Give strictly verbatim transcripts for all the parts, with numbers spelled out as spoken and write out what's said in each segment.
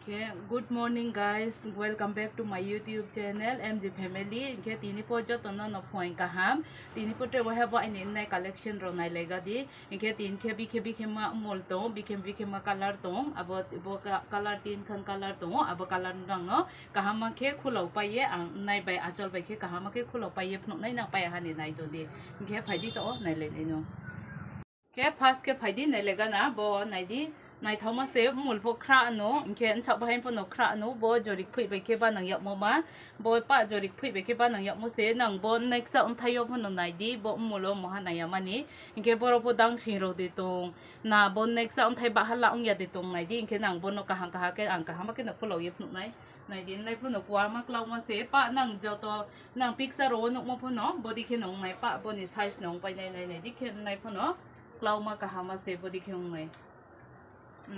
Khe, good morning guys, welcome back to my YouTube channel M G Family. Khe tini po joto no no phoing kaham. Tini po te waha bo ani nai collection ro nai lega di. Khe tin khe bikhe bikhe ma mol tong, bikhe bikhe ma color tong. Abo bo ka-, color tin khan color tong. Abo color nang no kaham ma khe khulok pai ye ang nai bai achol bai khe kaham ma khe khulok pai ye phunuk nai nang pai hani nai to di. Khe phai di to o nai le nai no. Khe first khe phaidi nailegana bo naidi, naithokma se mul pho khra ano, hinkhe nsak bahai phano khra ano, bo jorik phui bai khe banang yakmo ma, bo pa jorik phui bai khe banang yakmo se nang bo neksa wngthai o phano naidi, bo mulo moha nai yamani, hinkhe borok bo dang sing rok de tong, na bo neksa wngthai bahala wngya de tong naidi, hinkhe nang bono kaham kaham khe ang kaham khe no khulok ye phunuk nai, naidi nai phano kwama kwlangma se pa nang joto nang picture o nukmo phano bodi khe no wngnai pa boni size no wngpai nai nai naidi khe nai phano. Klauma kahama se bodi khe wngnai.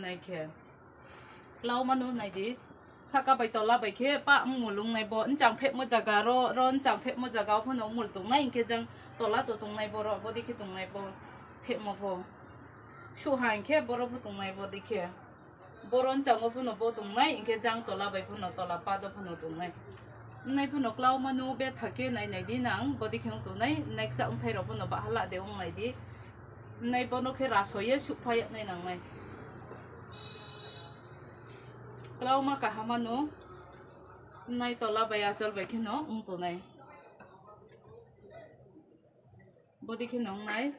Nai khe. Klauma no nai di. Saka bai tola bai khe pa mul wngnai bo. Nchang phekmo jaga ro, ro nchang phekmo jaga o phano mul tongnai, hinkhe jang tola to tongnai bo ro, bodi khe tongnai bo. Phekmo pho. Suha hinkhe boro pho tongnai bodi khe. Boro nchango phano bo tongnai, hinkhe jang tola bai phano tola pado phano tongnai. Wngnai phano klauma no betha khe nai nai di nang, bodi khe wng tongnai, neksa wngthai rok phano bahala de wng nai di. Wngnai bono khe raso ye sukpha yaknai nangnai. Klauma kahama no, wngnai tola bai achol bai khe no wng tongnai. Bodi khe no wngnai.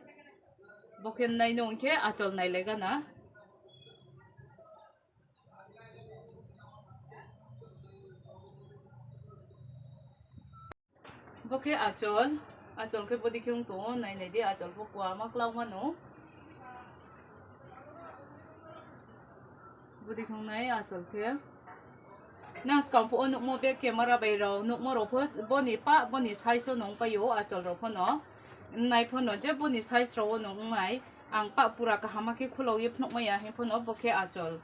Bo khe nai no wngkhe achol nai lega na. Bo khe achol, achol khe bodi khe wng tongo, nai nai di achol bo kwama kwlangma no. Bwdwi thwngnai achol khe. Nang swkang pho o nukmo bag camera bai rok nukmo rok pho boni pa boni size o nung paio achol rok phano. Nai phano je boni size rok o nung wngnai. Ang pa pura kaham khe khulok ye phunuk maya he phano bo khe achol.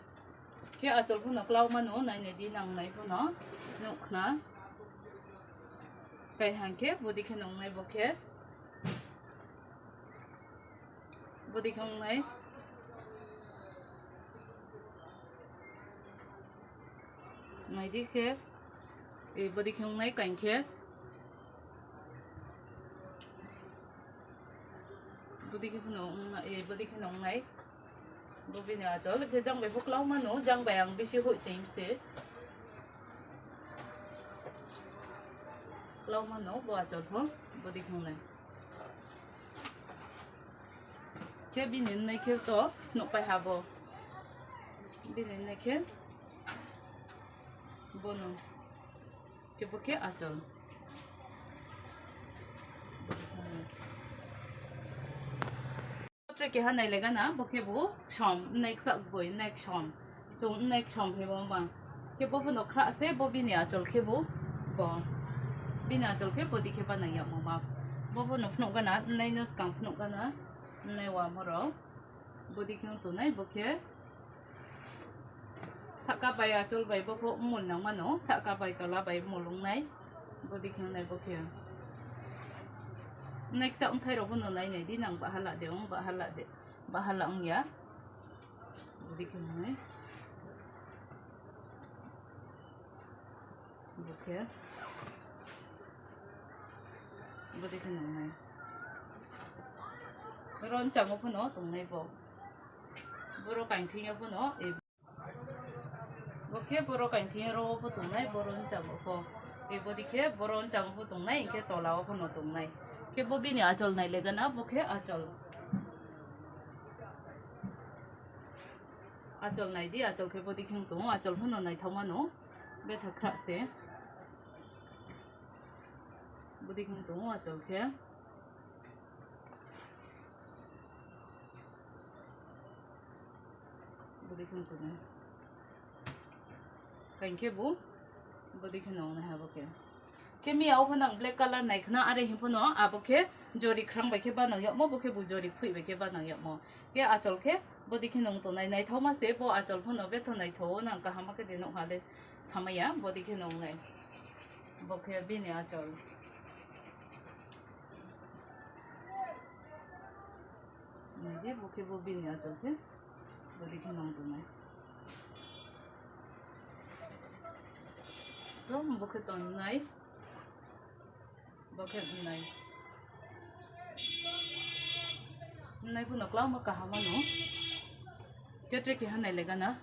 Khe achol phano kwlak mano nai nai di nang nai phano nukna. Kai hang khe bwdwi khe nung nai bo khe. Bwdwi khe wngnai. Naidi khe, e, bwdwi khe wngnai kain khe. Bwdwi khe phano wngna-, e, bwdwi khe wngnai. Bo bini achol khe jang bai pho kwlak mano, jang bai ang bisi hoih twi se. Kwlak mano bo achol pho, bwdwi khe wngnai. Khe bini wngnai khe to phunuk pai ha bo. Bini wngnai khe bono. Khe bo khe achol. Tre keha nai lega na, bo khe bo som, wngnai ksak boi, wngnai som. Chwng wngnai som khe bo wng bang. Khe bo phano khra se, bo bini achol khe bo, bo. Bini achol khe bwdwi khe banang yamo ma. Bo phano phunuk gana, wngnai no swkang phunuk gana, wngnai wa morok. Bwdwi khe wng tongnai, bo khe saka bai achol bai bo pho mul nang mano, saka bai tola bai mul wngnai. Bwdwi khe wngnai bo khe. Wngnai kisa wngthai rok bono nai nai di nang, bahala de wng, bahala de, bahala wngya. Bwdwi khe wngnai. Bo khe. Bwdwi khe wngnai. Ron chamo phano tongnai bo. Boro kain thwngya phano, e. Bo khe boro kain thwngya ro pho tongnai, boro nchango pho. E bwdwi khe boro nchango pho tongnai, hinkhe tola o phano tongnai. Khe bo bini achol nai lega na, bo khe achol. Achol nai di, achol khe bwdwi khe wng tongo, achol phano naithok mano. Betha khra se. Bwdwi khe wng tongo achol khe. Bwdwi khe wng tongo. Kain khe bo bwdwi khe wng nai ha bo khe. Khe miya o phano ang black colour nai khna, are him phano abo khe jori khrang bai khe banang yokmo, bo khe bo jori phui bai khe banang yokmo. Khe achol khe bwdwi khe wng tongnai, naithokma se bo achol phano betha naithok o, nang kaham khe de nukha le samaya, bwdwi khe wng nai. Bo khe bini achol. Nai di, bo khe bo bini achol khe bwdwi khe wng tongnai. To bo khe tongnai. Bo khe wngnai. Wngnai phano kwbangma kaham ano. Khe tre keha nai le gana.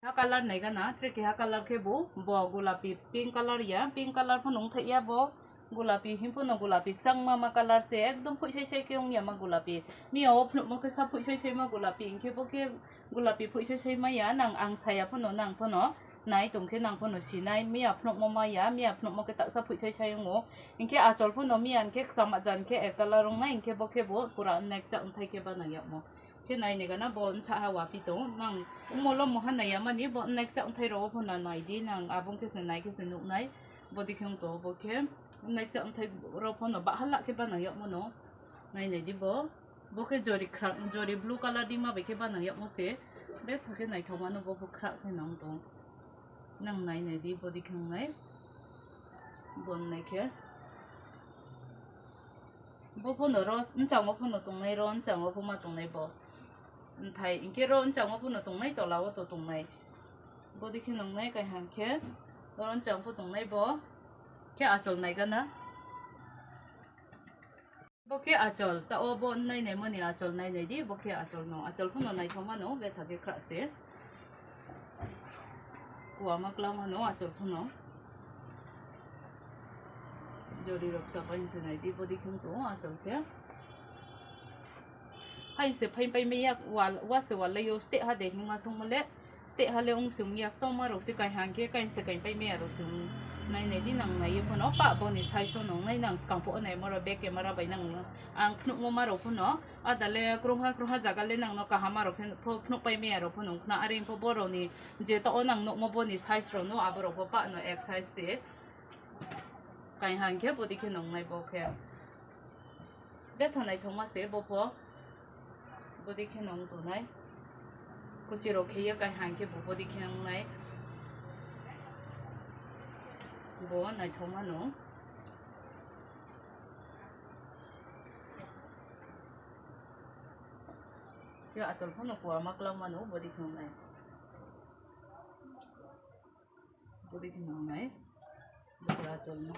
Ha colour nai gana, tre keha colour khe bo, bo gulapi pink colour ya, pink colour phano wngthai ya bo. Gulapi him phano gulapi kwchangma ma colour se ekdom phuisai sai khe wngya ma gulapi. Miya o phunukma khe sa phuisai sai ma gulapi, hinkhe bo khe gulapi phuisai sai maya nang ang saya phano nang phano nai tongkhe nang phano sinai, miya phunukma maya, miya phunukma khe taksa phuisai sai wngo. Hinkhe achol phano miya hinkhe kwchama jan khe ek colour wngnai, hinkhe bo khe bo pura nekjak wngthai khe bana yakmo. Khe nai ni gana bo nsa ha wapi tong nang umolo moha nai yamani bo nekjak wngthai rok phano nai di nang abong khe se nai khe se nuknai. Bo dikhe wng to bo khe nekjak wngthai rok phano bahala khe bana yakmo no nai nai di bo. Bo khe jori khrak, jori blue colour di ma bai khe bana yakmo se. Betha khe naithok mano bo bo khrak khe nang tong. Nang nai nai di bo dikhe wng nai. Bo nai khe. Bo phano ro nchango phano tongnai, ro nchango phuma tongnai bo. Nthai hinkhe ro nchango phano tongnai, tola o to tongnai. Bo dikhe nongnai kaihang khe ro nchang pho tongnai bo. Khe achol nai gana. Bo khe achol, ta o bo nai nai mani achol nai nai di, bo khe achol no. Achol phano naithok mano, betha khe khra se. Kuama kwlangma no achol phano. Jori rok sa pai se nai di, bo dikhe wng tong achol khe. Hai se phai pai maya wal, waste wal lai yo ste ha de hingma song mole. Ste hale wng se wng yak tongma rok se kaihang khe kain se kain pai maya rok se wng nai nai di nang nai phano pa boni size o nong nai nang skang pho nai moro back camera bai nang ang phunuk mo ma rok phano adale krungha krungha jaga le nang no kaham ma rok khe pho phunuk pai maya rok phano wng khna are pho borok ni je to o nang nukmo boni size rok no abo rok pho pa no ek size se kaihang khe bodi khe nong nai bo khe. Betha naithokma se bo pho. Bodi khe nong tongnai. Kuchi rok khe ye kaihang khe bo bodi khe wngnai. Bo naithokma no. Khe achol phano kuama kwlangma no bodi khe wngnai. Bodi khe wngnai. Bodi achol no.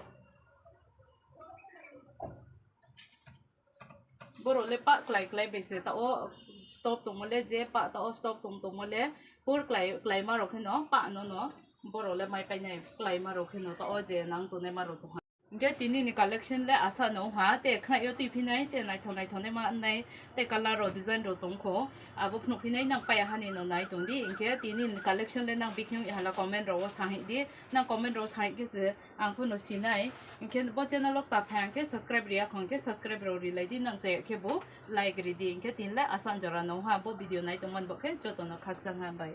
Borok le pa klai klai bai se ta o stop tongmo le je pa ta o stop tong tongmo le pur klai klai ma rok kheno pa no no borok le mai painai klai ma rok kheno ta o je nang tongnai ma rok tong ha. Hingke tini ni collection le asa no ha te khna yo twi phinai te naithok naithok nai ma nai te color rok design rok tong kho abo phunuk phinai nang paya hani no nai tong di hingke tini ni collection le nang bikhe hala comment rok o sa hi di nang comment rok sa hi khe se. Ang phano sinai, hingke bo channel o ta phai hingke subscribe riya khong khe subscribe rok rilai di nang chaya khe bo like ridi hingke tin le asan jora no ha bo video nai tongman bo khe joto no khakchang ha bai.